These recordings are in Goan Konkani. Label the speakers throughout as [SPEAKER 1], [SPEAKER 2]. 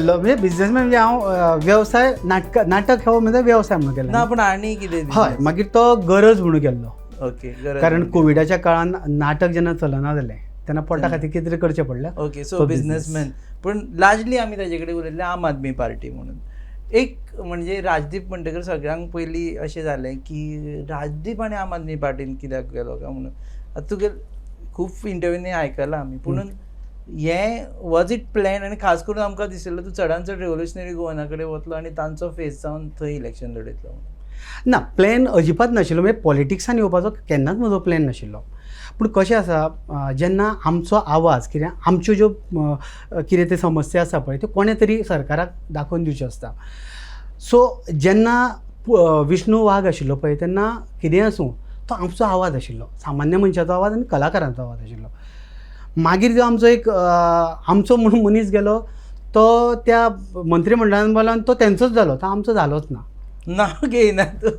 [SPEAKER 1] केल्लो. म्हणजे बिजनेसमॅन म्हणजे हांव वेवसाय, नाटक नाटक हो म्हणजे वेवसाय म्हणून केलो.
[SPEAKER 2] ना, पूण आनी कितें?
[SPEAKER 1] हय, मागीर तो गरज म्हणून केल्लो.
[SPEAKER 2] गरज.
[SPEAKER 1] कारण कोविडाच्या काळान नाटक जेन्ना चलना जालें तेन्ना पोटा खातीर कितें तरी करचें पडलें.
[SPEAKER 2] ओके, सो
[SPEAKER 1] तो
[SPEAKER 2] बिझनेसमॅन, पूण लार्जली आमी ताजे कडेन उलयल्ले आम आदमी पार्टी म्हणून. एक म्हणजे राजदीप म्हणटकर सगळ्यांक पयलीं अशें जालें की राजदीप आनी आम आदमी पार्टीन कित्याक गेलो काय म्हणून. आतां तुगे खूब इंटरव्यूनी आयकलां आमी, पुणून हें वॉज it plan? आनी खास करून आमकां दिशिल्लें तूं चडान चड रेवोल्युशनरी गोवना कडेन वतलो आनी तांचो फेस जावन थंय इलेक्शन लडयतलो म्हणून.
[SPEAKER 1] ना, प्लॅन अजिबात नाशिल्लो. म्हणजे पॉलिटिक्सान येवपाचो केन्नाच म्हजो प्लॅन नाशिल्लो. पूण कशें आसा, जेन्ना आमचो आवाज कितें, आमच्यो ज्यो कितें ते समस्या आसा पळय, त्यो कोणें तरी सरकाराक दाखोवन दिवच्यो आसता. सो जेन्ना विष्णू वाघ आशिल्लो पळय तेन्ना कितेंय आसूं तो आमचो आवाज आशिल्लो, सामान्य मनशाचो आवाज आनी कलाकारांचो आवाज आशिल्लो. मागीर जो आमचो एक आमचो म्हणून मनीस गेलो तो त्या मंत्रीमंडळान बलो आनी तो तेंचोच जालो, तो आमचो जालोच ना.
[SPEAKER 2] नांव घेयना तूं.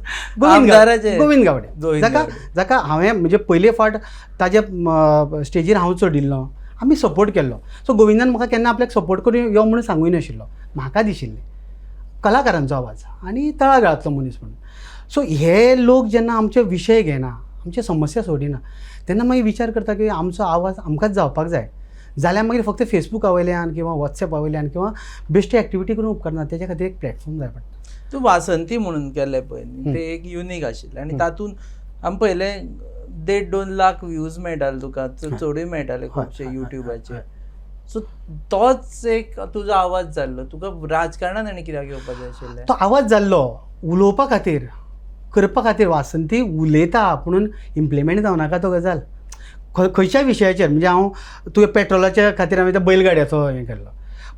[SPEAKER 1] गोविंद
[SPEAKER 2] आमदाराचें.
[SPEAKER 1] गोविंद गावडे.
[SPEAKER 2] गोविंद
[SPEAKER 1] जाका
[SPEAKER 2] गावडे.
[SPEAKER 1] जाका हांवें म्हणजे पयले फावट ताज्या स्टेजीर हांव चडिल्लो, आमी सपोर्ट केल्लो. सो गोविंदान म्हाका केन्ना आपल्याक सपोर्ट करून यो म्हणून सांगूय नाशिल्लो. म्हाका दिशिल्लें कलाकारांचो आवाज आनी तळागाळांतलो मनीस म्हणून. सो हे लोक जेन्ना आमचे विशय घेना, आमचे समस्या सोडिना, तेन्ना मागीर विचार करता की आमचो आवाज आमकांच जावपाक जाय. जाल्यार मागीर फक्त फेसबुका वयल्यान किंवा वॉट्सॅपा वयल्यान किंवा बेश्टी एक्टिविटी करून उपकारना, तेच्या खातीर एक प्लॅटफॉर्म जाय पडटा.
[SPEAKER 2] तूं वासंती म्हणून केलें पळय न्ही, तें एक युनीक आशिल्लें आनी तातूंत आमी पयलें 1.5-2 लाख व्यूज मेळटाले तुका, चडूय मेळटाले खुबशे युट्यूबाचेर. सो तोच एक तुजो आवाज जाल्लो. तुका राजकारणान आनी कित्याक येवपाचें आशिल्लें?
[SPEAKER 1] तो आवाज जाल्लो उलोवपा खातीर, करपा खातीर. वासंती उलयता पुणून इम्प्लिमेंट जावनाका तो गजाल खंयच्याय विशयाचेर. म्हणजे हांव तुवें पेट्रोलाच्या खातीर हांवें त्या बैलगाडयाचो हें केल्लो,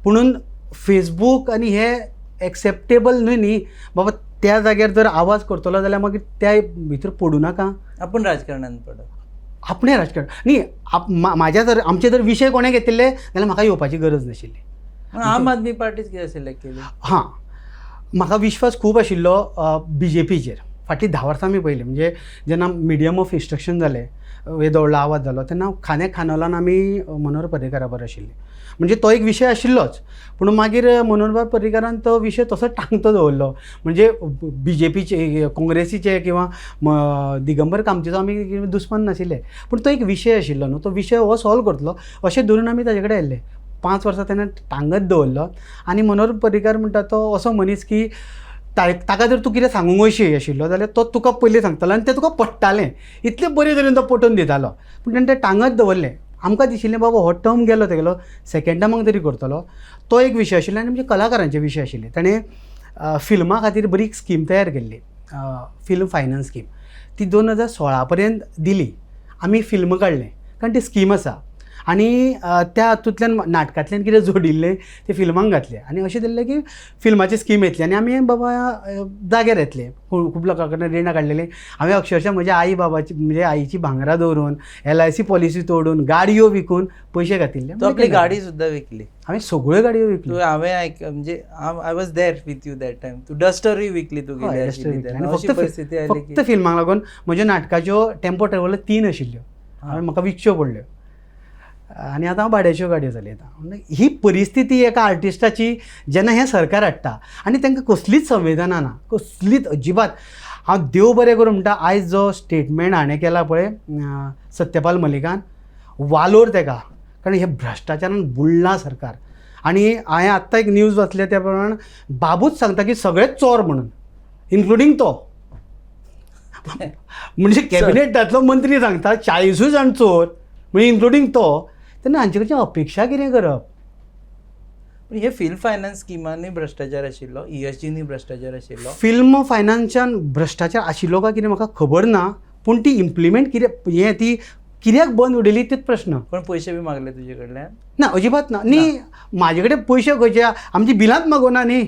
[SPEAKER 1] पुणून फेसबूक आनी हे एक्सेप्टेबल न्हय न्ही बाबा. त्या जाग्यार जर आवाज करतलो जाल्यार मागीर त्या भितर पडूं नाका.
[SPEAKER 2] आपूण राजकारणान पडप.
[SPEAKER 1] आपणें राजकारण न्ही, म्हाज्या जर आमचे जर विशय कोणें घेतिल्ले जाल्यार म्हाका येवपाची गरज नाशिल्ली.
[SPEAKER 2] आम आदमी पार्टीच कित्याक सिलेक्ट केली?
[SPEAKER 1] हां, म्हाका विश्वास खूब आशिल्लो बीजेपीचेर. फाटलीं 10 वर्सां आमी पळयलीं, म्हणजे जेन्ना मिडियम ऑफ इन्स्ट्रक्शन जालें, येदो व्हडलो आवाज जालो तेन्ना खांद्याक खांदो लावन आमी मनोहर पर्रीकारा बरोबर आशिल्ले. म्हणजे तो एक विशय आशिल्लोच, पूण मागीर मनोहरबाब पर्रीकारान तो विशय तसोच टांकतो दवरलो. म्हणजे बीजेपीचे, काँग्रेसीचे किंवा दिगंबर कामतीचो आमी दुस्मान नाशिल्ले, पूण तो एक विशय आशिल्लो न्हू, तो विशय हो सॉल्व करतलो अशें धरून आमी ताजे कडेन आयिल्ले. 5 वर्सां तेणें टांगत दवरलो. आनी मनोहर पर्रीकार म्हणटा तो असो मनीस की ताका जर तूं कितें सांगूंक वयशी आशिल्लो जाल्यार तो तुका पयलीं सांगतालो आनी तें तुका पडटालें, इतले बरे तरेन तो पटोवन दितालो. पूण तेणें तें टांगत दवरलें. आमकां दिशिल्लें बाबा हो टर्म गेलो तेगेलो, सेकेंड टर्माक तरी करतलो. तो एक विशय आशिल्लो. आनी आमचे कलाकारांचे विशय आशिल्ले. ताणें फिल्मा खातीर बरी एक स्कीम तयार केल्ली, फिल्म फायनान्स स्कीम. ती 2016 पर्यंत दिली. आमी फिल्म काडलें कारण ती स्कीम आसा आनी त्या हातूंतल्यान नाटकांतल्यान कितें जोडिल्लें तें फिल्मांक घातलें आनी अशें दिल्लें की फिल्माची स्कीम येतली आनी आमी बाबा जाग्यार येतले. खूब लोकां कडल्यान रिणां काडलेलीं हांवें. अक्षरशा म्हज्या आई बाबाची, म्हणजे आईची भांगरां दवरून, एलआयसी पॉलिसी तोडून, गाडयो विकून पयशे घातिल्ले.
[SPEAKER 2] तू आपली गाडी सुद्दां विकली?
[SPEAKER 1] हांवें सगळ्यो गाडयो विकल्यो.
[SPEAKER 2] तूं हांवें आयक, म्हणजे I was there with you that time, तूं डस्टरूय विकली तुगेली आशिल्ली तेन्ना. अशी परिस्थिती आयली.
[SPEAKER 1] फक्त फिल्मांक लागून. म्हज्या नाटकाच्यो टेम्पो ट्रॅव्हलर 3 आशिल्ल्यो, हांवें म्हाका विकच्यो पडल्यो आनी आतां हांव भाड्याच्यो गाडयो चलयतां. ही परिस्थिती एका आर्टिस्टाची जेन्ना हें सरकार हाडटा आनी तांकां कसलीच संवेदना ना, कसलीच अजिबात. हांव देव बरें करूं म्हणटा, आयज जो स्टेटमेंट हाणें केला पळय सत्यपाल मलिकान, वालोर तेका, कारण हे भ्रश्टाचारान बुडलां सरकार. आनी हांवें आत्तां एक न्यूज वाचल्या त्या प्रमाण बाबूच सांगता की सगळेच चोर म्हणून, इन्क्लुडींग तो. म्हणजे कॅबिनेटांतलो मंत्री सांगता 40 जाण चोर म्हणजे इन्क्लुडींग तो. तेन्ना हांचे कडच्यान अपेक्षा कितें करप?
[SPEAKER 2] पण हे फिल्म फायनान्स स्किमांनी भ्रश्टाचार आशिल्लो, ईएसजीनी भ्रश्टाचार आशिल्लो.
[SPEAKER 1] फिल्म फायनान्सान भ्रश्टाचार आशिल्लो काय कितें म्हाका खबर ना, पूण ती इम्प्लिमेंट कितें हें ती कित्याक बंद उडयली तेच प्रश्न.
[SPEAKER 2] कोण पयशे बी मागले तुजे कडल्यान?
[SPEAKER 1] ना, अजिबात ना. न्ही, म्हाजे कडेन पयशे खंयचे, आमची बिलांच मागोना न्ही.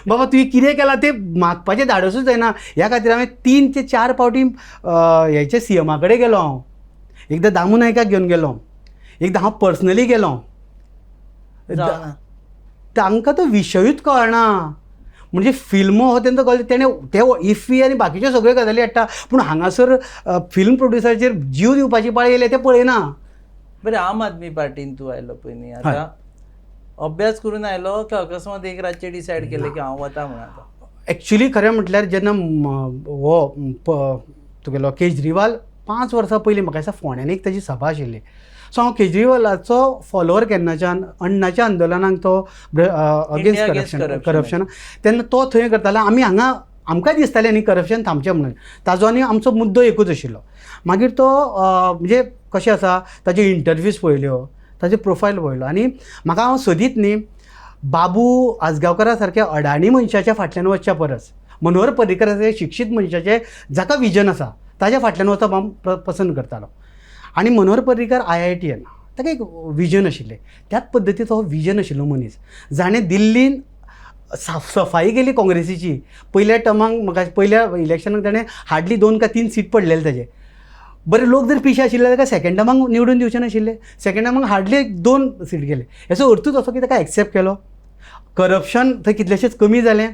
[SPEAKER 1] बाबा तुवें कितें केलां तें मागपाचें धाडसूच जायना. ह्या खातीर हांवें 3 ते 4 फावटी हेचे सीएमा कडेन गेलो. हांव एकदां दामू नायकाक घेवन गेलो, एकदां हांव पर्सनली गेलो. तांकां तो विशयूच कळना. म्हणजे फिल्म हो तेंकां कळटा, तेणें ते इफ्फी आनी बाकीच्यो सगळ्यो गजाली हाडटा, पूण हांगासर फिल्म प्रोड्युसराचेर जीव दिवपाची पाळी येयल्या तें पळयना.
[SPEAKER 2] बरें, आम आदमी पार्टीन तूं आयलो पळय न्ही, आतां अभ्यास करून आयलो की अकस्मात एक रातचें डिसायड केलें की हांव वता म्हणून आतां?
[SPEAKER 1] एक्चुली खरें म्हटल्यार जेन्ना हो तुगेलो केजरीवाल 5 वर्सां पयलीं म्हाका दिसता फोंड्यान एक ताजी सभा आशिल्ली. सो हांव केजरीवालाचो फॉलोवर केन्नाच्यान, अण्णाच्या आंदोलनाक तो अगेन्स्ट करप्शन करप्शन तेन्ना तो थंय करतालो. आमी हांगा आमकांय दिसतालें न्ही करप्शन थांबचें म्हणून, ताजो आनी आमचो मुद्दो एकूच आशिल्लो. मागीर तो म्हणजे कशें आसा ताजे इंटरव्यूज पळयल्यो, ताजें प्रोफायल पळयलो आनी म्हाका हांव सदींच न्ही बाबू आजगांवकारा सारक्या अडाणी मनशाच्या फाटल्यान वचच्या परस मनोहर पर्रीकर सारक्या शिक्षीत मनशाचें जाका विजन आसा ताज्या फाटल्यान वचप हांव पसंत करतालो. आनी मनोहर पर्रीकर IITN ताका एक विजन आशिल्लें, त्याच पद्दतीचो हो विजन आशिल्लो मनीस जाणें दिल्लीन सफाई केली काँग्रेसीची. पयल्या टर्माक म्हाका पयल्या इलेक्शनाक ताणें हार्डली 2 का 3 सीट पडलेले ताजे. बरें लोक जर पिशे आशिल्ले ताका सेकेंड टर्माक निवडून दिवचे नाशिल्ले, सेकेंड टर्माक हार्डली 2 सीट गेले. हेचो अर्थूच असो की ताका एक्सेप्ट केलो, करप्शन थंय कितलेशेच कमी जालें.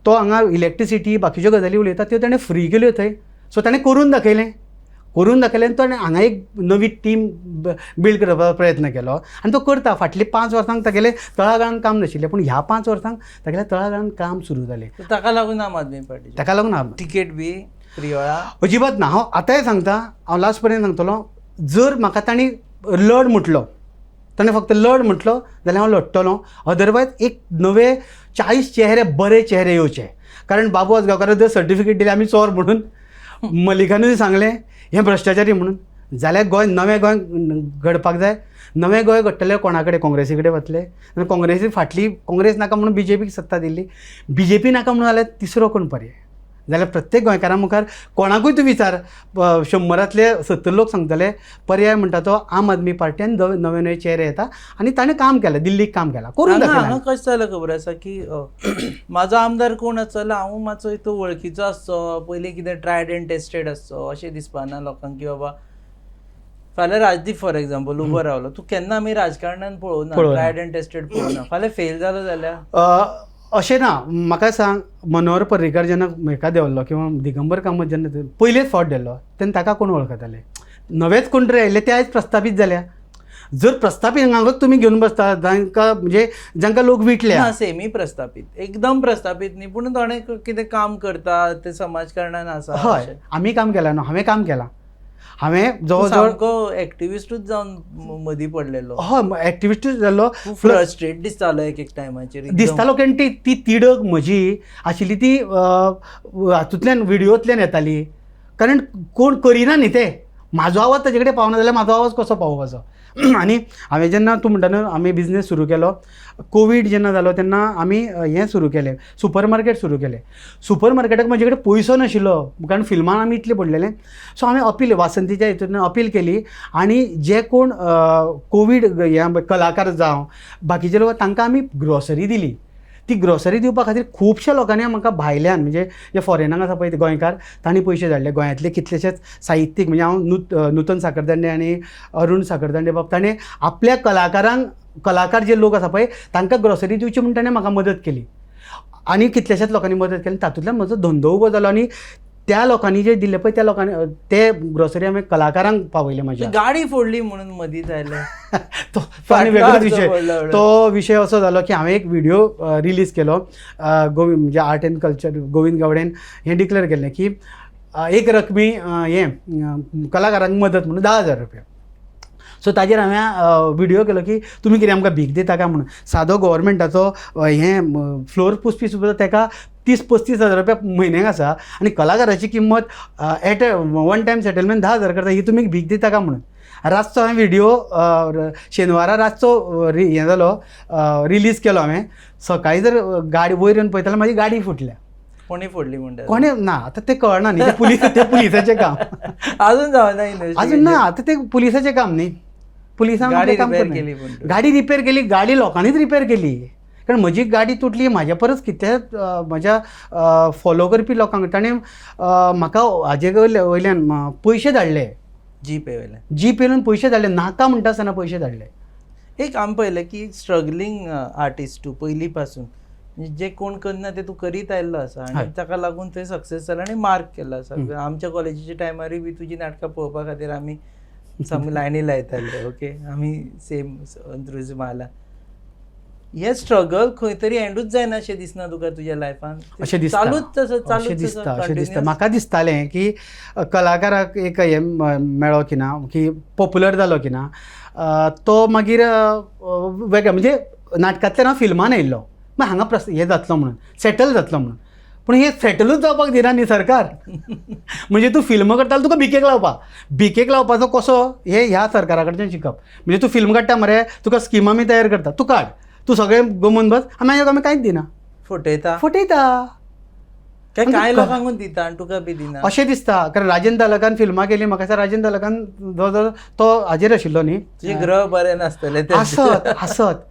[SPEAKER 1] तो हांगा इलेक्ट्रिसिटी बाकीच्यो गजाली उलयता त्यो ताणें फ्री केल्यो थंय. सो ताणें करून दाखयलें, करून दाखयलें आनी ताणें हांगा एक नवी टीम बिल्ड करपाचो प्रयत्न केलो आनी तो करता. फाटलीं 5 वर्सांक तागेलें तळागाळान काम नाशिल्लें, पूण ह्या 5 वर्सांक तागेल्या तळागाळान काम सुरू जालें.
[SPEAKER 2] ताका लागून आम आदमी पार्टी,
[SPEAKER 1] ताका लागून आम
[SPEAKER 2] तिकेट बी प्रियोळा
[SPEAKER 1] अजिबात ना. हांव आतांय सांगता, हांव लास्ट पर्यंत सांगतलो, जर म्हाका तांणी लड म्हटलो, ताणें फक्त लड म्हटलो जाल्यार हांव लडटलो. अदरवायज एक नवे 40 चेहरे बरे चेहरे येवचे. कारण बाबू आजगांवकाराक जर सर्टिफिकेट दिली आमी चोर म्हणून, मलिकानूय सांगलें हें भ्रश्टाचारी म्हणून, जाल्यार गोंय नवें गोंय घडपाक जाय. नवें गोंय घडटलें कोणा कडेन? काँग्रेसी कडेन वतलें. आनी काँग्रेसी फाटली काँग्रेस नाका म्हणून बीजेपीक सत्ता दिल्ली, बीजेपी नाका म्हणून जाल्यार तिसरो कोण पर्याय? जाल्यार प्रत्येक गोंयकारा मुखार कोणाकूय तूं विचार, 100रांतले 70 लोक सांगतले पर्याय म्हणटा तो आम आदमी पार्टी आनी नवे नवे चेहरे येता. आनी ताणें काम केलें, दिल्लीक काम केलां, करून दाखयलां.
[SPEAKER 2] कशें जालें खबर आसा की म्हाजो आमदार कोण आसचो जाल्यार हांव मातसो तो वळखीचो आसचो, पयलीं कितें ट्रायड एंड टेस्टेड आसचो अशें दिसपाना लोकांक की बाबा फाल्यां राजदीप फॉर एग्जाम्पल उबो रावलो, तूं केन्ना आमी राजकारणान पळोवना, ट्रायड एंड टेस्टेड पळोवना, फाल्यां फेल जालो जाल्यार
[SPEAKER 1] अशें ना. म्हाका सांग, मनोहर पर्रीकर जेन्ना हेका देंवल्लो किंवा दिगंबर कामत जेन्ना पयलेच फावट देंवलो तेन्ना ताका कोण वळखताले? नवेच कोण तरी आयिल्ले, ते आयज प्रस्थापीत जाल्या. जर प्रस्थापितांकूच तुमी घेवन बसता जांकां म्हणजे जांकां लोक विटल्या,
[SPEAKER 2] सेमी प्रस्थापीत, एकदम प्रस्थापीत न्ही, पूण थोडे कितें काम करता ते समाजकारणान आसा.
[SPEAKER 1] हय, आमी काम केलां न्हू, हांवें काम केलां. हांवें जवळ जवळ
[SPEAKER 2] एक्टिविस्टूच जावन मदीं पडलेलो.
[SPEAKER 1] हय, एक्टिविस्टूच जाल्लो.
[SPEAKER 2] फ्रस्ट्रेट दिसतालो एक एक टायमाचेर
[SPEAKER 1] दिसतालो, कारण ती ती तिडक म्हजी आशिल्ली ती हातूंतल्यान व्हिडियोंतल्यान येताली. कारण कोण करिना न्ही ते, म्हाजो आवाज ताजे कडेन पावना जाल्यार म्हाजो आवाज कसो पावोवपाचो? आनी हांवें जेन्ना तूं म्हणटा न्हू आमी बिजनेस सुरू केलो, कोवीड जेन्ना जालो तेन्ना आमी हें सुरू केलें, सुपर मार्केट सुरू केलें. सुपर मार्केटाक म्हजे कडेन पयसो नाशिल्लो, कारण फिल्मान आमी इतले पडलेले. सो हांवें अपील वासंतीच्या हितून अपील केली आनी जे कोण कोवीड हे कलाकार जावं बाकीचे लोक, तांकां आमी ग्रोसरी दिली. ती ग्रोसरी दिवपा खातीर खुबश्या लोकांनी म्हाका भायल्यान म्हणजे जे फॉरेनाक आसा पळय ते गोंयकार, तांणी पयशे धाडले. गोंयांतले कितलेशेच साहित्यीक म्हणजे हांव नुतन साखरदांडे आनी अरुण साखरदांडे बाब, ताणें आपल्या कलाकारांक, कलाकार जे लोक आसा पळय तांकां ग्रोसरी दिवची म्हूण ताणें म्हाका मदत केली आनी कितल्याशाच लोकांनी मदत केली. तातूंतल्यान म्हजो धंदो उबो जालो आनी त्या लोकांनी जे दिल्ले पळय त्या लोकांनी ते ग्रोसरी हांवें कलाकारांक पावयले. म्हज्या
[SPEAKER 2] गाडी फोडली म्हणून मदींच आयले
[SPEAKER 1] तो आनी वेगळोच विशय. तो विशय असो जालो की हांवें एक व्हिडियो रिलीज केलो, गोविंद म्हणजे आर्ट एंड कल्चर गोविंद गावडेन हें डिक्लेअर केल्लें की एक रकमी हें कलाकारांक मदत म्हणून 10,000 रुपया. सो ताजेर हांवें व्हिडियो केलो की तुमी कितें आमकां भीक दिता काय म्हणून. सादो गव्हर्मेंटाचो हें फ्लोर पुसपी सुद्दां ताका 30-35 हजार रुपया म्हयन्याक आसा आनी कलाकाराची किंमत at a one time settlement 10,000 करता, ही तुमी भीक दिता काय म्हणून. रातचो हांवें व्हिडियो शेनवारा रातचो हें जालो, रिलीज केलो हांवें. सकाळीं जर गाडी वयर येवन पळयता जाल्यार म्हाजी गाडी फुटल्या.
[SPEAKER 2] कोणी फोडली म्हणटा?
[SPEAKER 1] कोणें ना, आतां तें कळना न्ही, तें तें पुलिसाचें काम
[SPEAKER 2] अजून जावना,
[SPEAKER 1] अजून ना, आतां तें पुलिसाचें काम न्ही. पुलिसांक काम
[SPEAKER 2] केली,
[SPEAKER 1] गाडी रिपेर केली, गाडी लोकांनीच रिपेर केली. कारण म्हजी गाडी तुटली म्हाज्या परस कितल्या म्हज्या फॉलो करपी लोकांक ताणें म्हाका हाजे वयल्यान पयशे धाडले,
[SPEAKER 2] जी पे वयल्यान,
[SPEAKER 1] जी पे वयल्यान पयशे धाडले, नाका म्हणटा आसतना पयशे धाडले.
[SPEAKER 2] एक आमी पळयलें की स्ट्रगलिंग आर्टिस्ट तूं पयलीं पासून, जे कोण करना ते तूं करीत आयिल्लो आसा आनी ताका लागून थंय सक्सेस जाला आनी मार्क केल्लो आसा. आमच्या कॉलेजीच्या टायमारूय बी तुजी नाटकां पळोवपा खातीर आमी सामकी लायनी लायताले. ओके, आमी सेम अंत्रुज म्हाला. हे स्ट्रगल खंय तरी एंडूच जायना अशें दिसना तुका तुज्या लायफान?
[SPEAKER 1] अशें दिसता.
[SPEAKER 2] चालूच आसा,
[SPEAKER 1] अशें
[SPEAKER 2] चालूच.
[SPEAKER 1] दिसता, अशें दिसता. म्हाका दिसतालें की कलाकाराक एक हें मेळ्ळो की ना, की पॉप्युलर जालो की ना, तो मागीर वेगळें, म्हणजे नाटकांतल्यान हांव फिल्मान आयिल्लो, मागीर हांगा प्रस्न हें जातलो म्हणून, सेटल जातलो म्हणून. पूण हें सेटलूच जावपाक दिना न्ही सरकार. म्हणजे तूं फिल्म करता, तुका भिकेक लावपा, भिकेक लावपाचो कसो हें ह्या सरकारा कडच्यान शिकप. म्हणजे तूं फिल्म काडटा मरे, तुका स्किमा आमी तयार करता, तूं काड, तूं सगळें गमोवन बस, आनी मागीर आमी कांयच दिना.
[SPEAKER 2] फटयता.
[SPEAKER 1] फटयता.
[SPEAKER 2] काय
[SPEAKER 1] आनी
[SPEAKER 2] कांय लोकांकूच दिता आनी तुका बी दिना.
[SPEAKER 1] अशें दिसता, कारण राजेंद्र तालकान फिल्मां केली. म्हाका दिसता राजेंद्र तालकान जो जो तो हाजेर आशिल्लो न्ही.
[SPEAKER 2] तुजे ग्रह बरे नासतले ते.
[SPEAKER 1] आसत, आसत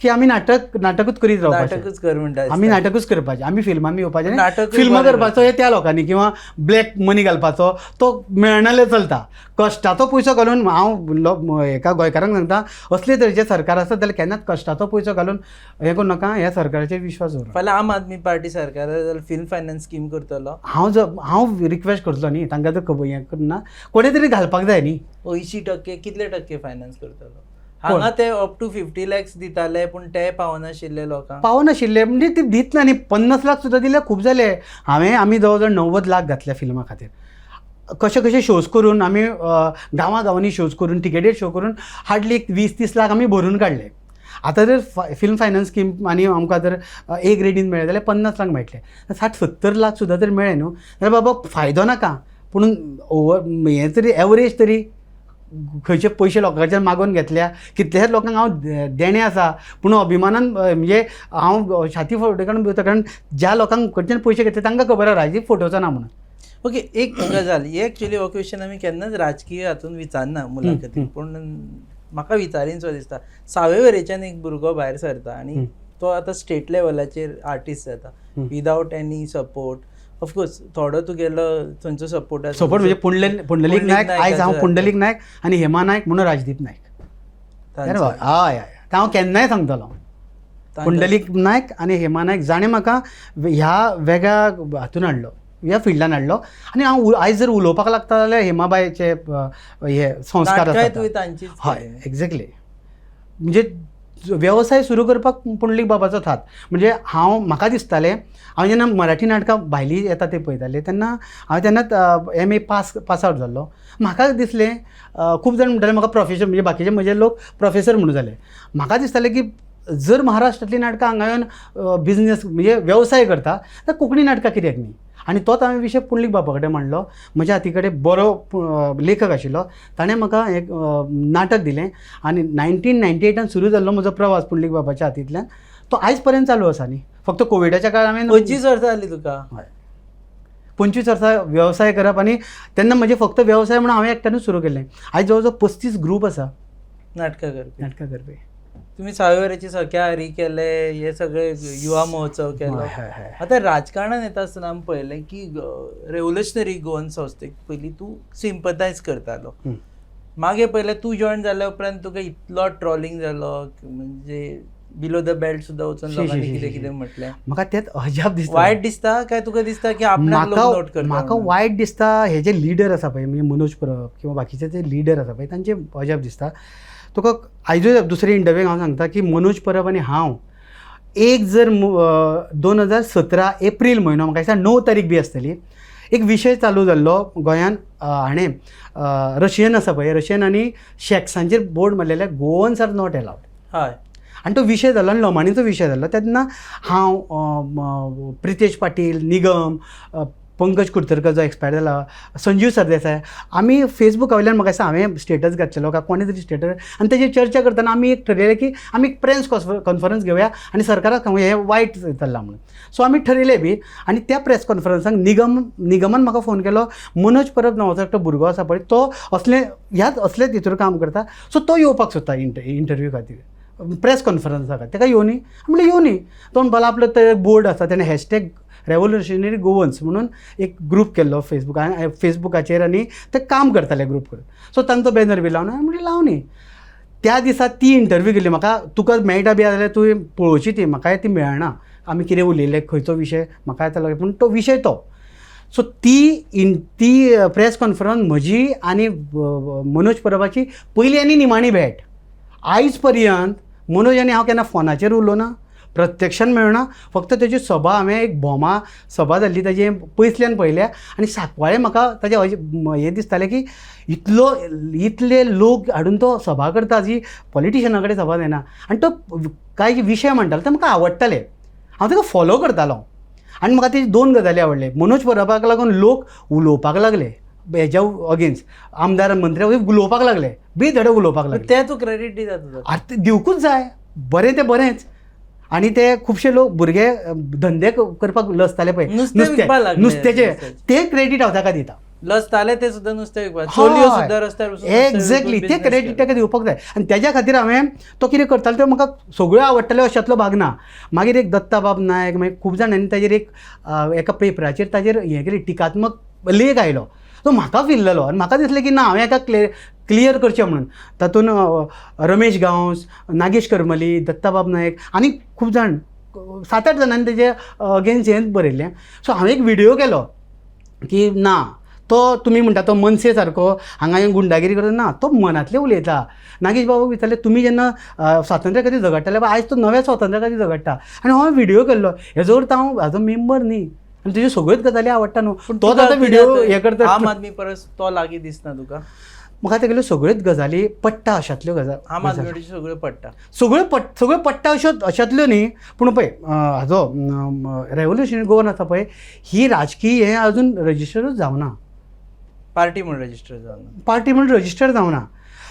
[SPEAKER 1] की आमी नाटकूच करीत रावपाचें.
[SPEAKER 2] नाटकूच कर म्हणटा.
[SPEAKER 1] आमी नाटकूच करपाचें, आमी फिल्मान येवपाचें.
[SPEAKER 2] नाटकूय
[SPEAKER 1] फिल्मां
[SPEAKER 2] बरें.
[SPEAKER 1] करपाचो हे त्या लोकांनी, किंवा ब्लॅक मनी घालपाचो तो मेळनाले चलता. कश्टाचो पयसो घालून हांव हेका गोंयकारांक सांगता, असले तरेचें सरकार आसत जाल्यार केन्नाच कश्टाचो पयसो घालून हें करूं नाका, ह्या सरकाराचेर विश्वास दवरा.
[SPEAKER 2] फाल्यां आम आदमी पार्टी सरकार जाल्यार फिल्म फायनान्स स्कीम करतलो?
[SPEAKER 1] हांव रिक्वेस्ट करतलो न्ही तांकां, जर खबर हें करना, कोणें तरी घालपाक जाय न्ही.
[SPEAKER 2] 80%, कितले टक्के फायनान्स करतलो? हांगा ते अप टू 50 लॅक्स दिताले, पूण ते पावनाशिल्ले लोकांक.
[SPEAKER 1] पावनाशिल्ले म्हणजे ते दितना न्ही, 50 लाख सुद्दां दिल्यार खूब जाले. आमी जवळ जवळ 90 लाख घातले फिल्मा खातीर. कशे कशे शोज करून आमी गांवां गांवांनी शोज करून, टिकेटेड शो करून हार्डली एक 20-30 लाख आमी भरून काडले. आतां जर फिल्म फायनान्स स्कीम आनी आमकां जर ए ग्रेडीन मेळ्ळे जाल्यार 50 लाख मेळटले. 60-70 लाख सुद्दां जर मेळ्ळे न्हू जाल्यार बाबा फायदो नाका, पूण ओवर हें तरी, एवरेज तरी. खंयचे पयशे लोकांच्यान मागोवन घेतल्या, कितल्याशाच लोकांक हांव देणें आसा. पूण अभिमानान म्हणजे हांव छाती फुडें काडून भिवता, कारण ज्या लोकांक कडच्यान पयशे घेतले तांकां खबर आसा राजदीप फटोवचो ना म्हणून.
[SPEAKER 2] ओके, एक गजाल ही, एक्चुअली हो क्वेश्चन आमी केन्नाच राजकीय हातून विचारना मुलाखतीन, पूण म्हाका विचारीन सो दिसता. सावयवेरेच्यान एक भुरगो भायर सरता आनी तो आतां स्टेट लेवलाचेर आर्टिस्ट जाता without any support. Of course थोडो तुगेलो थंयचो सपोर्ट आसा.
[SPEAKER 1] सपोर्ट म्हणजे पुंडलीक नायक. आयज हांव पुंडलीक नायक आनी हेमा नायक म्हणून राजदीप नायक.
[SPEAKER 2] तांचो.
[SPEAKER 1] हय हय, तें हांव केन्नाय सांगतलो. पुंडलीक नायक आनी हेमा नायक जाणें म्हाका ह्या वेगळ्या हातून हाडलो, ह्या फिल्डान हाडलो. आनी हांव आयज जर उलोवपाक लागता जाल्यार हेमाबायचे हे संस्कार
[SPEAKER 2] नाटकांय
[SPEAKER 1] आसात.
[SPEAKER 2] तुवें तांचीच
[SPEAKER 1] हय.
[SPEAKER 2] केलीं.
[SPEAKER 1] एक्झॅक्टली. म्हणजे वेवसाय सुरू करपाक पुंडलीक बाबाचोच हात. म्हणजे हांव, म्हाका दिसतालें, हांव जेन्ना मराठी नाटकां भायलीं येता तें पळयतालें तेन्ना हांव तेन्नाच एम ए पास आवट जाल्लो. म्हाका दिसलें, खूब जाण म्हणटाले म्हाका प्रोफेसर, म्हणजे बाकीचे म्हजे लोक प्रोफेसर म्हणून जाले. म्हाका दिसतालें की जर महाराष्ट्रांतलीं नाटकां हांगा येवन बिजनेस, म्हणजे वेवसाय करता, तर कोंकणी नाटकां कित्याक न्ही? आनी तोच हांवें विशय पुंडलीक बाबा कडेन मांडलो. म्हज्या हाती कडेन बरो लेखक आशिल्लो, ताणें म्हाका एक नाटक दिलें आनी 1998न सुरू जाल्लो म्हजो प्रवास पुंडलीक बाबाच्या हातींतल्यान तो आयज पर्यंत चालू आसा न्ही. फक्त कोविडाच्या काळार हांवें
[SPEAKER 2] 25 वर्सां जालीं तुका.
[SPEAKER 1] हय, 25 वर्सां वेवसाय करप. आनी तेन्ना म्हजें फक्त वेवसाय म्हणून हांवें एकट्यानूच सुरू केल्लें. आयज जवळ जवळ 35 ग्रूप आसा.
[SPEAKER 2] नाटकां करपी.
[SPEAKER 1] नाटकां करपी.
[SPEAKER 2] तुमी सावयवेरेचे सख्या हरी केले, हे सगळे युवा महोत्सव केलो.
[SPEAKER 1] हय हय हय
[SPEAKER 2] आतां राजकारणान येता आसतना आमी पळयलें की रेव्होल्युशनरी गोवन संस्थेक पयलीं तूं सिंपतायज करतालो. मागीर पयलें तूं जॉयन जाल्या उपरांत तुका इतलो ट्रोलिंग जालो, म्हणजे बिलो the belt सुद्दां वचून
[SPEAKER 1] शी,
[SPEAKER 2] लोकांनी
[SPEAKER 1] शी,
[SPEAKER 2] कितें
[SPEAKER 1] शी,
[SPEAKER 2] कितें म्हटलें.
[SPEAKER 1] म्हाका तेंच अजाप दिसता.
[SPEAKER 2] वायट दिसता काय तुका दिसता की आपणाक लोक नोट करता
[SPEAKER 1] म्हाका
[SPEAKER 2] म्हणून?
[SPEAKER 1] वायट दिसता. हे जे लिडर आसा पळय, म्हणजे मनोज परब किंवा बाकीचे जे लिडर आसा पळय, तांचे अजाप दिसता. तुका आयजूय दुसरे इंटरव्यूक हांव सांगता की मनोज परब आनी हांव एक जर 2017 एप्रील म्हयनो, म्हाका दिसता 9 तारीख बी आसतली, एक विशय चालू जाल्लो गोंयान. हाणें रशियन आसा पळय, रशियन आनी शॅक्सांचेर बोर्ड मारलेले, "गोवन्स आर not allowed." आनी तो विशय जालो आनी लमाणीचो विशय जालो तेन्ना हांव, प्रितेश पाटील, निगम, पंकज कुर्तरकर जो एक्सपायर जाला, संजीव सरदेसाय, आमी फेसबुका वयल्यान, म्हाका दिसता हांवें स्टेटस घातलेलो काय कोणें तरी स्टेटस, आनी तेजेर चर्चा करतना आमी एक ठरयलें की आमी एक प्रेस कॉन्फरन्स घेवया आनी सरकाराक सांगूया हें वायट चल्लां म्हणून. सो आमी ठरयलें बी आनी त्या प्रेस कॉन्फरन्साक निगमान म्हाका फोन केलो, मनोज परब नांवाचो एकटो भुरगो आसा पळय, तो असले ह्याच असलेच हितूर काम करता, सो तो येवपाक सोदता इंटरव्यू खातीर, प्रेस कॉन्फरन्सा खातीर, ताका येवनी. म्हणलें येवनी. तो म्हणपाक लागलो आपलो ते बोर्ड आसा, तेणें #रेवोल्युशनरी गोवन्स म्हणून एक ग्रूप केल्लो फेसबुकाचेर आनी ते काम करताले ग्रूप करून. सो तांचो बॅनर बी लावन. हांवें म्हणलें लावनी. त्या दिसा ती इंटरव्यू केली. म्हाका तुका मेळटा बी जाल्यार तुवें पळोवची ती. म्हाकाय ती मेळना, आमी कितें उलयले, खंयचो विशय म्हाका येता, पूण तो विशय तो. सो ती प्रेस कॉन्फरन्स म्हजी आनी मनोज परबाची पयली आनी निमाणी भेट. आयज पर्यंत मनोज आनी हांव केन्ना फोनाचेर उलोवना, प्रत्यक्षान मेळना. फक्त तेजी सभा हांवें एक भोमा सभा जाल्ली ताजी पयसल्यान पळयल्या आनी सांकवाळे म्हाका ताजें अशें हें दिसतालें की इतलो इतले लोक हाडून तो सभा करता, जी पॉलिटिशना कडेन सभा जायना. आनी तो कांय जे विशय म्हणटालो ते म्हाका आवडटाले, हांव ताका फॉलो करतालो. आनी म्हाका तेजी दोन गजाली आवडले. मनोज परबाक लागून लोक उलोवपाक लागले हेज्या अगेन्स्ट, आमदार मंत्र्या उलोवपाक लागले, बेधडक उलोवपाक लागले.
[SPEAKER 2] ते तूं क्रेडीट दिता तुका.
[SPEAKER 1] आतां दिवकूच जाय, बरें तें बरेंच. आनी ते खुबशे लोक भुरगे धंदे करपाक लजताले पळय,
[SPEAKER 2] नुस्तें विकपाक लागले.
[SPEAKER 1] नुस्त्याचे,
[SPEAKER 2] नुस्त्याचे.
[SPEAKER 1] ते क्रेडीट हांव ताका दिता.
[SPEAKER 2] लजताले ते सुद्दां नुस्तें विकपाक, चलयो सुद्दां रस्त्यार बसून नुस्तें विकून
[SPEAKER 1] एक्झॅक्टली, ते
[SPEAKER 2] business
[SPEAKER 1] credit
[SPEAKER 2] केलो.
[SPEAKER 1] ताका दिवपाक जाय. आनी तेज्या खातीर हांवें तो कितें करतालो तें म्हाका सगळ्यो आवडटाल्यो अशांतलो भाग ना. मागीर एक दत्ताबाब नायक, मागीर खूब जाणांनी ताजेर एक एका पेपराचेर ताजेर हें केली, टिकात्मक लेख आयलो, तो म्हाका फील जालो आनी म्हाका दिसलें की ना, हांवें हेका क्लियर करचें म्हणून. तातूंत रमेश गांवस, नागेश करमली, दत्ताबाब नायक आनी खूब जाण, 7-8 जाणांनी तेजे अगेन्स्ट हें बरयल्लें. सो हांवें एक विडियो केलो की ना, तो तुमी म्हणटा तो मनसे सारको हांगा येवन गुंडागिरी करता ना, तो मनांतलें उलयता. नागेश बाबाक विचारलें, तुमी जेन्ना स्वातंत्र्या खातीर झगडटाले, आयज तो नव्या स्वातंत्र्या खातीर झगडटा. आनी हो विडियो केल्लो, हेजो अर्थ हांव हाजो मेंबर न्ही आनी तुज्यो सगळ्योच गजाली आवडटा न्हू.
[SPEAKER 2] पूण
[SPEAKER 1] तो
[SPEAKER 2] तुका
[SPEAKER 1] आतां विडियो
[SPEAKER 2] कित्याक
[SPEAKER 1] हें करता.
[SPEAKER 2] आम आदमी परस तो लागीं दिसना तुका?
[SPEAKER 1] म्हाका तेगेल्यो सगळ्योच गजाली पडटा अशांतल्यो गजाली.
[SPEAKER 2] आम आदमी पार्टीच्यो सगळ्यो पडटा.
[SPEAKER 1] सगळ्यो पडटा अश्यो अशांतल्यो न्ही, पूण पळय हाजो रेवोल्युशनरी गोवन आसा पळय, ही राजकीय हें अजून रजिस्टरूच जावना.
[SPEAKER 2] पार्टी म्हूण रजिस्टर जावना.
[SPEAKER 1] पार्टी म्हणून रजिस्टर जावना.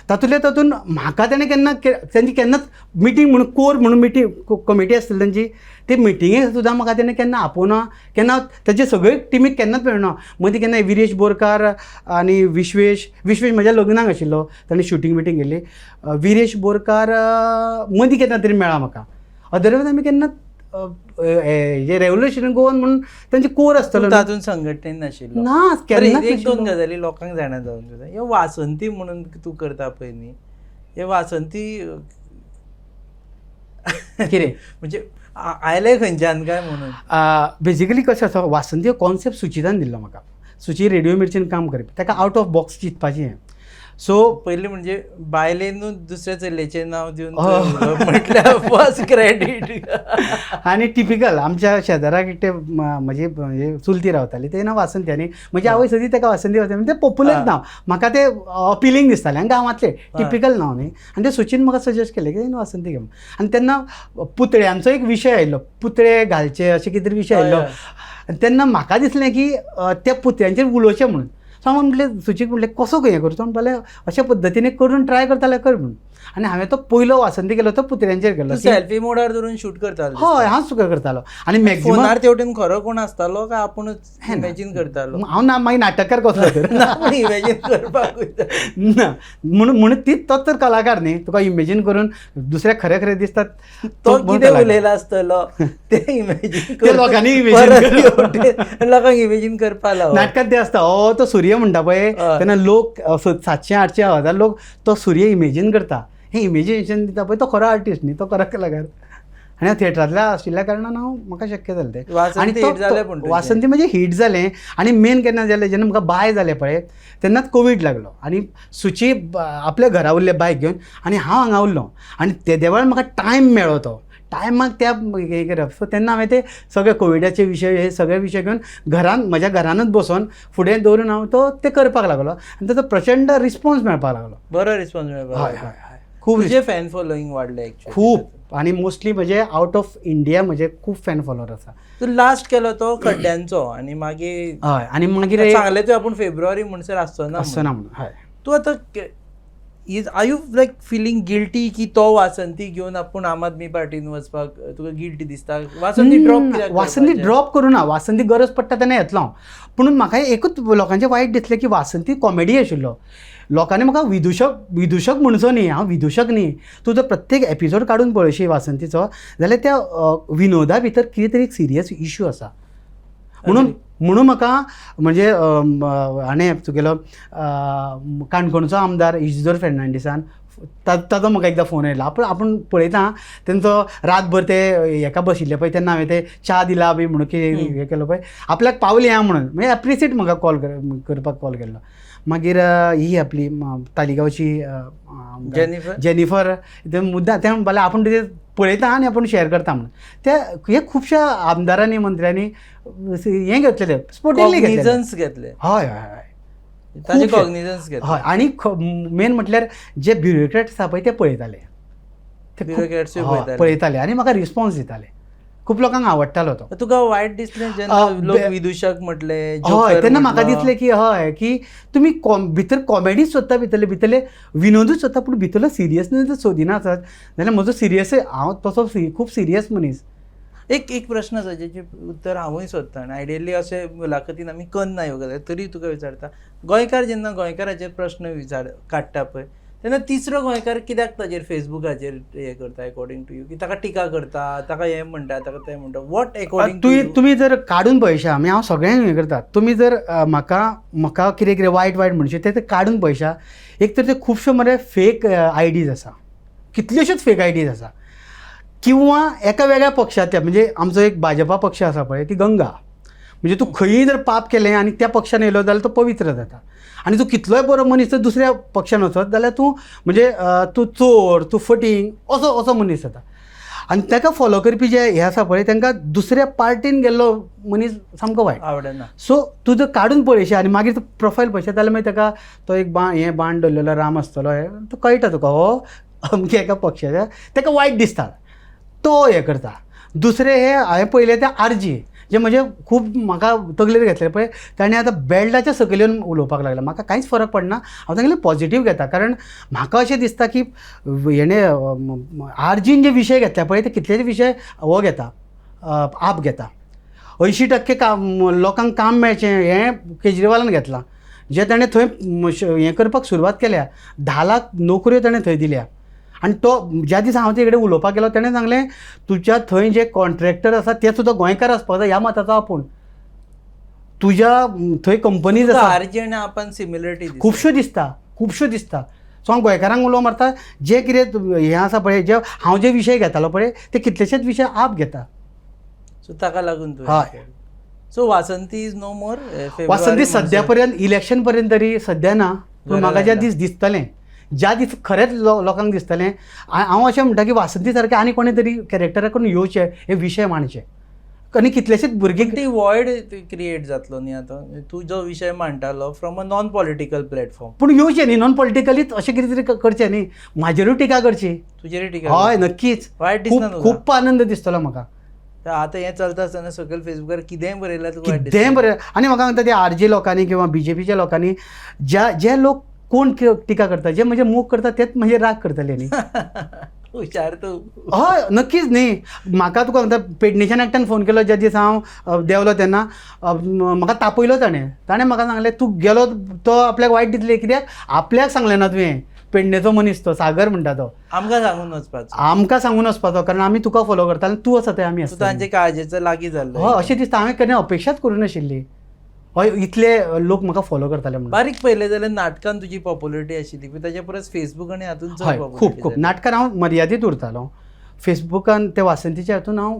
[SPEAKER 1] तातूंतल्या तातूंत म्हाका तेणें केन्ना तेंची केन्नाच मिटींग म्हणून कोर म्हणून मिटींग कमिटी आसतली तेंची, ते मिटिंगेक सुद्दां म्हाका तेणें केन्ना आपोवना, केन्ना तेजे सगळे टिमीक केन्नाच मेळना. मदीं केन्ना विरेश बोरकार आनी विश्वेश, विश्वेश म्हज्या लग्नाक आशिल्लो, ताणें शुटींग मिटींग केल्ली. विरेश बोरकार मदीं केन्ना तरी मेळ्ळा म्हाका, अदरवायज आमी केन्ना हे रेवोल्युशन गोवन म्हणून तेंचे कोर आसतलो
[SPEAKER 2] तूं तातूंत संघटनेन नाशिल्लो.
[SPEAKER 1] ना,
[SPEAKER 2] बरें,
[SPEAKER 1] केन्नाच
[SPEAKER 2] एक दोन
[SPEAKER 1] नाशिल्लो.
[SPEAKER 2] गजाली लोकांक जाणा जावन दिता. हे वासंती म्हणून तूं करता पळय न्ही, हे वासंती
[SPEAKER 1] कितें
[SPEAKER 2] म्हणजे आयले खंयच्यान काय म्हणून?
[SPEAKER 1] बेजिकली कशें आसा, वासंती हो कॉन्सेप्ट सुचितान दिल्लो म्हाका. सुची रेडियो मिर्चीन काम करपी, ताका आवट ऑफ बॉक्स चिंतपाचें हें. सो
[SPEAKER 2] पयलीं म्हणजे बायलेनूच दुसऱ्या चलयेचें नांव दिवन म्हटल्यार फर्स्ट क्रेडीट.
[SPEAKER 1] आनी टिपिकल आमच्या शेजाराक एकटे म्हजी म्हणजे चुलती रावताली, तें नांव वासंती आनी म्हजी आवय सदी ताका वासंती वासंती, म्हणजे पॉप्युलर नांव, म्हाका तें अपिलींग दिसतालें आनी गांवांतलें टिपिकल नांव न्ही. आनी तें सुचीन म्हाका सजेस्ट केलें की वासंती घे म्हणून. आनी तेन्ना पुतळ्यांचो एक विशय आयलो, पुतळे घालचे अशें कितें तरी विशय आयलो. आनी तेन्ना म्हाका दिसलें की त्या पुतळ्यांचेर उलोवचें म्हणून. सो हांव म्हटलें सुचीक, म्हटलें कसो हें करचो, म्हणपालें अशा पद्दतीन करून ट्राय करता जाल्यार कर म्हणून. आनी हांवें तो पयलो वासंती केलो तो पुतळ्यांचेर केलो.
[SPEAKER 2] तूं सेल्फी मोडार धरून शूट करतालो?
[SPEAKER 1] हय, हांव सुद्दां करतालो. आनी मॅक्झिमम
[SPEAKER 2] फोनार तेवटेन खरो कोण आसतालो काय आपूणच इमॅजीन करतालो?
[SPEAKER 1] हांव ना, मागीर नाटककार कसलो तर.
[SPEAKER 2] ना, पूण इमॅजीन करपाक
[SPEAKER 1] ना, म्हणून म्हणून ती तोच तर कलाकार न्ही, तुका इमेजीन करून दुसऱ्या खरें खरें दिसतात.
[SPEAKER 2] तो कितें उलयला आसतलो ते इमॅजीन
[SPEAKER 1] ते लोकांनी इमेजीन,
[SPEAKER 2] लोकांक इमॅजीन करपा लावप.
[SPEAKER 1] नाटकांत ते आसता, हो तो सूर्य म्हणटा पळय, तेन्ना लोक 700 800 हजार लोक तो सूर्य इमेजीन करता. हें इमेजिनेशन दिता पळय तो खरो आर्टिस्ट न्ही, तो खरो कलाकार. आनी थिएटरांतल्या आशिल्ल्या कारणान हांव म्हाका शक्य जालें तें.
[SPEAKER 2] आनी हिट जालें पूण तुजें.
[SPEAKER 1] वासंती म्हणजे हिट जालें. आनी मेन केन्ना जालें, जेन्ना म्हाका बाय जालें पळय तेन्नाच कोवीड लागलो आनी सुची आपल्या घरा उरलें बायक घेवन आनी हांव हांगा उरलो. आनी तेदे वेळार म्हाका टायम मेळ्ळो, तो टायमाक त्या हें करप. सो तेन्ना हांवें ते सगळे कोविडाचे विशय हे सगळे विशय घेवन घरान म्हज्या घरानूच बसोन फुडें दवरून हांव तो ते करपाक लागलो आनी ताचो प्रचंड रिस्पोन्स मेळपाक लागलो.
[SPEAKER 2] बरो रिस्पॉन्स मेळपाक
[SPEAKER 1] हय
[SPEAKER 2] लागलो.
[SPEAKER 1] हय हय, खूब.
[SPEAKER 2] तुजे फॅन फॉलोईंग वाडले एक्चुअली.
[SPEAKER 1] खूब. आनी मोस्टली म्हजे आवट ऑफ इंडिया म्हजे खूब फॅन फॉलोवर आसा.
[SPEAKER 2] तूं लास्ट केलो तो खड्ड्यांचो आनी मागीर
[SPEAKER 1] हय, आनी मागीर
[SPEAKER 2] सांगलें तुवें आपूण फेब्रुवारी म्हणसर आसचो ना.
[SPEAKER 1] आसचो ना म्हणून, हय.
[SPEAKER 2] तूं आतां is are you like feeling guilty की तो वासंती घेवन आपूण आम आदमी पार्टीन वचपाक तुका गिल्टी दिसता? वासंती ड्रॉप कित्याक
[SPEAKER 1] वासंती
[SPEAKER 2] करपाचें?
[SPEAKER 1] ड्रॉप करूं ना, वासंती गरज पडटा तेन्ना येतलो हांव. पूण म्हाका एकूच लोकांचें वायट दिसलें की वासंती कॉमेडी आशिल्लो, लोकांनी म्हाका विदुशक विदुशक म्हणचो न्ही, हांव विदुशक न्ही. तूं जर प्रत्येक एपिसोड काडून पळयशी वासंतीचो जाल्यार त्या विनोदा भितर कितें तरी एक सिरियस इशू आसा. म्हणून म्हणून म्हाका म्हणजे हाणें तुगेलो काणकोणचो आमदार इजिदोर फेर्नांडीसान ताजो म्हाका एकदां फोन आयलो. आपूण आपूण पळयता तेंचो रातभर ते हेका बशिल्ले पळय, तेन्ना हांवें ते च्या दिला बी म्हणून कितें हें केलो पळय, आपल्याक पावली आहा म्हणून म्हणजे एप्रिसिएट म्हाका कॉल करपाक कॉल केल्लो. मागीर ही आपली तालिगांवची
[SPEAKER 2] जेनिफर
[SPEAKER 1] जेनिफर, ते मुद्दा ते म्हणपाक आपूण तेजेर पळयता आनी आपूण शेअर करता म्हणून. ते हे खुबश्या आमदारांनी मंत्र्यांनी हें घेतलेलें, स्पोर्टिंगली घेतलेलें.
[SPEAKER 2] कॉग्निजन्स घेतले.
[SPEAKER 1] हय हय हय
[SPEAKER 2] ताजे
[SPEAKER 1] खुबशे.
[SPEAKER 2] कॉग्निजन्स घेतले.
[SPEAKER 1] हय, आनी मेन म्हटल्यार जे ब्युरोक्रेट्स आसा पळय ते पळयताले, ते खूब-
[SPEAKER 2] Bureaucrats
[SPEAKER 1] हय,
[SPEAKER 2] पळयताले.
[SPEAKER 1] पळयताले आनी म्हाका रिस्पॉन्स दिताले. खूब लोकांक आवडटालो तो.
[SPEAKER 2] तुका वायट दिसलें जेन्ना लोक विदुशक म्हटले,
[SPEAKER 1] हय,
[SPEAKER 2] जोकर
[SPEAKER 1] तेन्ना म्हाका
[SPEAKER 2] म्हटलो?
[SPEAKER 1] दिसलें की हय की तुमी भितर कॉमेडीच सोदता, भितरले भितरले विनोदूच सोदता, पूण भितरलो सिरियसनेस जर सोदिना आसत जाल्यार म्हजो सिरियस, हांव तसो खूब सिरियस मनीस.
[SPEAKER 2] एक एक प्रश्न आसा जेचे उत्तर हांवूय सोदता आनी आयडियली अशे मुलाखतीन आमी करना ह्यो गजाली, तरी तुका विचारता, गोंयकार जेन्ना गोंयकाराचेर प्रश्न विचार काडटा पळय तेन्ना तिसरो गोंयकार कित्याक ताजेर फेसबुकाचेर हें करता अकॉर्डिंग टू you, की ताका टिका करता, ताका हें म्हणटा, ताका तें म्हणटा, what according to
[SPEAKER 1] तुवें
[SPEAKER 2] you?
[SPEAKER 1] तुमी जर काडून पळयशा, आमी हांव सगळ्यांक हें करता, तुमी जर म्हाका म्हाका कितें कितें वायट वायट म्हणशे तें काडून पळयशा, एक तर ते खुबश्यो मरे फेक आयडीज आसा, कितल्योश्योच फेक आयडीज आसा, किंवा एका वेगळ्या पक्षांतल्या, म्हणजे आमचो एक भाजपा पक्ष आसा पळय, ती गंगा, म्हणजे तूं खंयीय जर पाप केलें आनी त्या पक्षान येयलो जाल्यार तो पवित्र जाता, आनी तूं कितलोय बरो मनीस जर दुसऱ्या पक्षान वचत जाल्यार तूं म्हणजे तूं चोर, तूं फटींग असो असो मनीस जाता. आनी ताका फॉलो करपी जे हे आसा पळय तांकां दुसऱ्या पार्टीन गेल्लो मनीस सामको वायट
[SPEAKER 2] आवडना.
[SPEAKER 1] सो तूं जर काडून पळयशी आनी मागीर तूं प्रोफायल पळयशी जाल्यार मागीर ताका तो एक हें बाण दवरलेलो राम आसतलो, हें तो कळटा तुका हो अमक्या एका पक्षाच्या, ताका वायट दिसता, तो हें करता. दुसरें हें हांवें पळयलें तें आरजी, जे म्हजे खूब म्हाका तकलेर घेतलें पळय, ताणें आतां बेल्टाच्या सकयल येवन उलोवपाक लागला. म्हाका कांयच फरक पडना, हांव तांगेलें पॉजिटीव घेता, कारण म्हाका अशें दिसता की हेणें आरजीन जे विशय घेतले पळय ते कितलेशे विशय हो घेता, आप घेता. 80% काम लोकांक काम मेळचें हें केजरीवालान घेतलां, जें ताणें थंय हें करपाक सुरवात केल्या, 10 लाख नोकऱ्यो ताणें थंय दिल्या. आनी तो ज्या दिसा हांव ते कडेन उलोवपाक गेलो ताणें सांगलें तुज्या थंय जे कॉन्ट्रॅक्टर आसा ते सुद्दां गोंयकार आसपाक जाय ह्या मताचो आपूण, तुज्या थंय कंपनीज आसा.
[SPEAKER 2] आरजी आनी आपण सिमिलरिटी
[SPEAKER 1] खुबश्यो दिसता, खुबश्यो दिसता. सो हांव गोंयकारांक उलो मारता, जे कितें हें आसा पळय, जे हांव जे विशय घेतालो पळय ते कितलेशेच विशय आप घेता.
[SPEAKER 2] सो ताका लागून तूं
[SPEAKER 1] हय.
[SPEAKER 2] So Vasanti is no more.
[SPEAKER 1] Vasanti सद्या पर्यंत इलेक्शन पर्यंत तरी सद्या ना, पूण म्हाका ज्या दीस दिसतलें, ज्या दीस खरेंच लोकांक दिसतलें, हांव अशें म्हणटा की वासंती सारकें आनी कोणें तरी कॅरेक्टरा करून येवचें, हे विशय मांडचे आनी कितलेशेच भुरगे
[SPEAKER 2] ती वॉयड क्रिएट जातलो न्ही आतां तूं जो विशय मांडटालो from a non political platform,
[SPEAKER 1] पूण येवचें न्ही नॉन पॉलिटिकलीच अशें कितें तरी करचें न्ही, म्हाजेरूय टिका करची.
[SPEAKER 2] तुजेर टिका?
[SPEAKER 1] हय नक्कीच.
[SPEAKER 2] वायट दिसना तुका?
[SPEAKER 1] खूब आनंद दिसतलो म्हाका.
[SPEAKER 2] आतां हें चलता आसतना सकयल फेसबुकार कितेंय बरयल्यार तुका वायट
[SPEAKER 1] कितेंय बरयलें. आनी म्हाका सांगता ते आर जे लोकांनी किंवा बी जे पीच्या लोकांनी ज्या लोक कोण टिका करता, जे म्हजे मोग करता तेच म्हजे राग करतले न्ही.
[SPEAKER 2] हुशार तूं.
[SPEAKER 1] हय नक्कीच न्ही. म्हाका तुका सांगता पेडणेच्यान एकट्यान फोन केलो ज्या दिसा हांव देंवलो तेन्ना, म्हाका तापयलो ताणें. ताणें म्हाका सांगलें तूं गेलो तो आपल्याक वायट दिसलें कित्याक आपल्याक सांगलें ना तुवें, पेडणेचो मनीस तो सागर म्हणटा तो,
[SPEAKER 2] आमकां सांगून वचपाचो,
[SPEAKER 1] आमकां सांगून वचपाचो, कारण आमी तुका फॉलो करता आनी तूं आसा थंय आमी आसता.
[SPEAKER 2] तांचे काळजेचो लागीं जाल्लो.
[SPEAKER 1] हय अशें दिसता, हांवें केन्ना अपेक्षाच करूं नाशिल्ली हय इतले लोक म्हाका फॉलो करताले म्हणून.
[SPEAKER 2] बारीक पळयलें जाल्यार नाटकान तुजी पॉप्युलरिटी आशिल्ली, पूण ताच्या परस फेसबूक आनी हातून चड
[SPEAKER 1] हय खूब खूब नाटकान हांव मर्यादीत उरतालो. फेसबुकान ते वासंतीच्या हातून हांव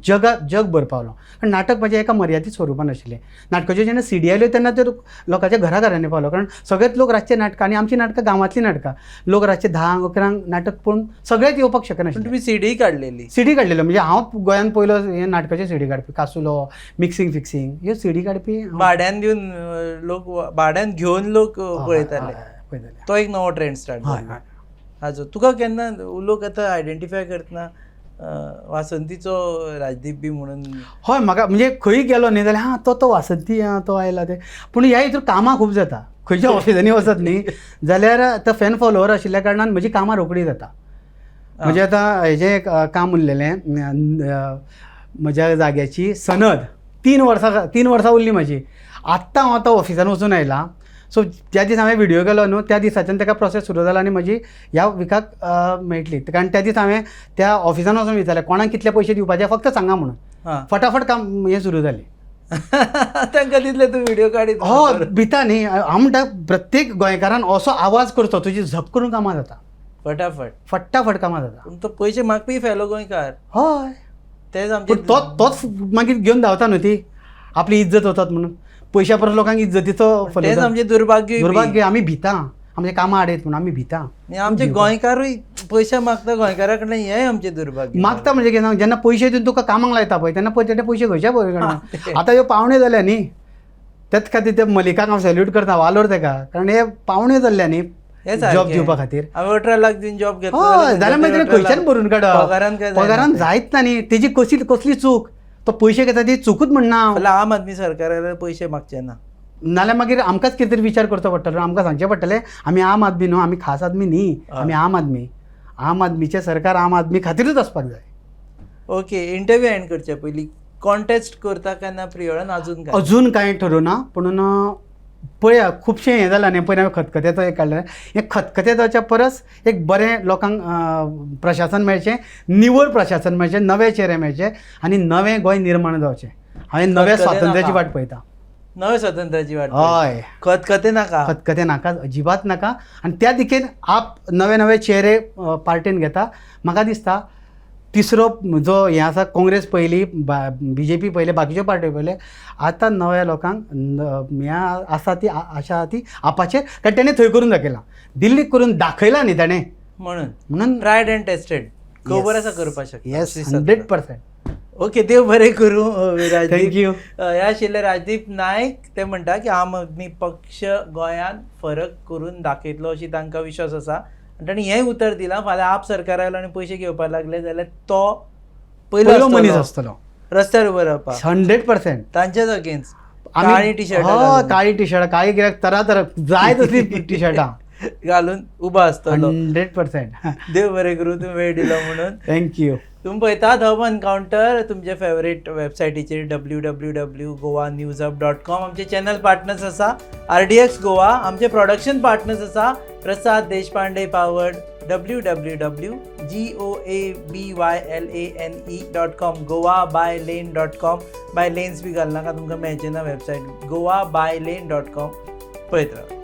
[SPEAKER 1] जगभर पावलो, कारण नाटक म्हजें एका मर्यादीत स्वरुपान आशिल्लें. नाटकाच्यो जेन्ना सीडी आयल्यो तेन्ना त्यो लोकांच्या घरा घरांनी पावलो, कारण सगळेच लोक रातचे नाटकां, आनी आमचीं नाटकां गांवांतलीं नाटकां, लोक रातचे 10-11 नाटक पळोवन सगळेच येवपाक शकनाशिल्ले.
[SPEAKER 2] तुमी सीडी काडलेली?
[SPEAKER 1] सीडी काडलेल्यो, म्हणजे हांव गोंयांत पयलो हें नाटकाच्यो सीडी काडपी, कासुलो, मिक्सिंग फिक्सिंग ह्यो सीडी काडपी.
[SPEAKER 2] भाड्यान दिवन लोक, भाड्यान घेवन लोक पळयताले,
[SPEAKER 1] पळयताले.
[SPEAKER 2] तो एक नवो ट्रेंड स्टार्ट जालो. हाजो तुका केन्ना लोक आतां आयडेंटिफाय करतना वासंतीचो राजदीप बी म्हणून?
[SPEAKER 1] हय म्हाका म्हणजे खंय गेलो न्ही जाल्यार हां तो वासंती, आं तो आयला ते. पूण ह्या हितून कामां खूब जाता, खंयच्या ऑफिसांनी वचत न्ही जाल्यार तो फॅन फॉलोवर आशिल्ल्या कारणान म्हजी कामां रोखडी जाता. म्हणजे आतां हेजें एक काम उरलेलें, म्हज्या जाग्याची सनद 3 वर्सां उरली म्हजी. आत्तां हांव आतां ऑफिसान वचून आयलां. सो ज्या दिसा हांवें व्हिडियो केलो न्हू त्या दिसाच्यान ताका प्रोसेस सुरू जाला आनी म्हजी ह्या विकाक मेळटली. कारण त्या दिसा हांवें त्या ऑफिसान वचून विचारलें कोणाक कितले पयशे दिवपाचे फक्त सांगा म्हणून, फटाफट काम हें सुरू जालें.
[SPEAKER 2] तांकां दिसलें तूं व्हिडियो काडीत.
[SPEAKER 1] हय भिता न्ही. हांव म्हणटा प्रत्येक गोंयकारान असो आवाज करचो तुजी झप करून कामां जाता,
[SPEAKER 2] फटाफट
[SPEAKER 1] फटाफट कामां जाता.
[SPEAKER 2] पूण तो पयशे मागपी फेलो गोंयकार.
[SPEAKER 1] हय
[SPEAKER 2] तेच आमचे
[SPEAKER 1] पूण तोच मागीर घेवन धांवता न्हू, ती आपली इज्जत वतात म्हणून. पयशा परस लोकांक इज्जतीचो
[SPEAKER 2] तेच
[SPEAKER 1] फलूदा.
[SPEAKER 2] आमचें दुर्भाग्य.
[SPEAKER 1] दुर्भाग्य, आमी भिता, आमचें कामां आडयत म्हणून आमी भिता.
[SPEAKER 2] आनी आमचे गोंयकारूय पयशे मागता गोंयकारा कडल्यान, हेंय आमचें दुर्भाग्य.
[SPEAKER 1] मागता म्हणजे कितें सांग, जेन्ना पयशे दिवन तुका कामाक लायता पळय तेन्ना पयशे, ते पयशे खंयच्या पळय. आतां ह्यो पावण्यो जाल्या न्ही, त्याच खातीर ते मलिकाक हांव सॅल्यूट करता, वालोर तेका, कारण हे पावण्यो जाल्ल्या न्ही
[SPEAKER 2] हें सारकें.
[SPEAKER 1] जॉब दिवपा खातीर.
[SPEAKER 2] हांवें 18 लाख दिवन जॉब घेतलो.
[SPEAKER 1] हय, जाल्यार मागीर तेणें खंयच्यान भरून काडप?
[SPEAKER 2] पगारान काय जायना
[SPEAKER 1] पगारान
[SPEAKER 2] तें.
[SPEAKER 1] जायत ना न्ही. तेजी कसली कसली चूक? तो पयशे घेता ती चुकूच म्हणना हांव.
[SPEAKER 2] जाल्यार आम आदमी सरकार आयल्यार पयशे मागचे ना.
[SPEAKER 1] नाल्यार मागीर आमकांच कितें तरी विचार करचो पडटलो, आमकां सांगचें पडटलें आमी आम आदमी न्हू, आमी खास आदमी न्ही, आमी आम आदमी. आम आदमीचें सरकार आम आदमी खातीरूच आसपाक जाय.
[SPEAKER 2] ओके, इंटरव्यू एंड करचे पयलीं कॉन्टेस्ट करता काय ना प्रियोळान अजून काय?
[SPEAKER 1] अजून कांय ठरोवना, पुणून पळया खुबशें हें जालां न्ही. पयलीं हांवें खतखत्याचो एक काडलें, हें खतखतें जावच्या परस एक बरें लोकांक प्रशासन मेळचें, निवळ प्रशासन मेळचें, नवे चेहरे मेळचे आनी नवें गोंय निर्माण जावचें. हांवें नव्या
[SPEAKER 2] खतखतें
[SPEAKER 1] स्वातंत्र्याची
[SPEAKER 2] नाका.
[SPEAKER 1] वाट पळयता.
[SPEAKER 2] नव्या स्वातंत्र्याची वाट.
[SPEAKER 1] हय.
[SPEAKER 2] खतखतें नाका.
[SPEAKER 1] खतखतें नाका, अजिबात नाका. आनी त्या दिकेन आप नवे नवे चेहरे पार्टेन घेता. म्हाका दिसता तिसरो जो हें आसा, काँग्रेस पयली, बीजेपी पयले, बाकीच्यो पार्ट्यो पयले, आतां नव्या लोकांक हें आसा ती आशा आसा ती आपाचेर, कारण तेणें थंय करून दाखयलां, दिल्लीक करून दाखयलां न्ही ताणें.
[SPEAKER 2] म्हणून
[SPEAKER 1] म्हणून
[SPEAKER 2] ट्रायड अँड टेस्टेड, खबर आसा करपाक शकता.
[SPEAKER 1] येस, 100%.
[SPEAKER 2] ओके, देव बरें करूं राजदीप.
[SPEAKER 1] Thank you.
[SPEAKER 2] हे आशिल्ले राजदीप नायक. ते म्हणटा की आम आदमी पक्ष गोंयांत फरक करून दाखयतलो अशी तांकां विश्वास आसा. आनी तांणी हेंय उतर दिलां, फाल्यां आप सरकार आयलो आनी पयशे घेवपाक लागले जाल्यार तो
[SPEAKER 1] पयलो मनीस आसतलो
[SPEAKER 2] रस्त्यार उबो रावपाक.
[SPEAKER 1] 100%.
[SPEAKER 2] तांच्याच अगेन्स्ट काळी टी शर्ट
[SPEAKER 1] हय, काळी टी शर्ट, काळी कित्याक तरातरा जाय तसली टी शर्टां
[SPEAKER 2] घालून उबो आसतलो.
[SPEAKER 1] 100%.
[SPEAKER 2] देव बरें करूं, तुमी वेळ दिलो म्हणून.
[SPEAKER 1] Thank you.
[SPEAKER 2] तुमी पळयतात हब एनकावंटर तुमच्या फेवरेट वेबसायटीचेर www.goanewshub.com. आमचे चॅनल पार्टनर्स आसा RDX Goa, आमचे प्रोडक्शन पार्टनर्स आसा प्रसाद देशपांडे पावड, www.goabylane.com, Goa by lane dot com. By lanes बी घालनाका, तुमकां मेळचें ना वेबसायट. goabylane.com पळयत राव.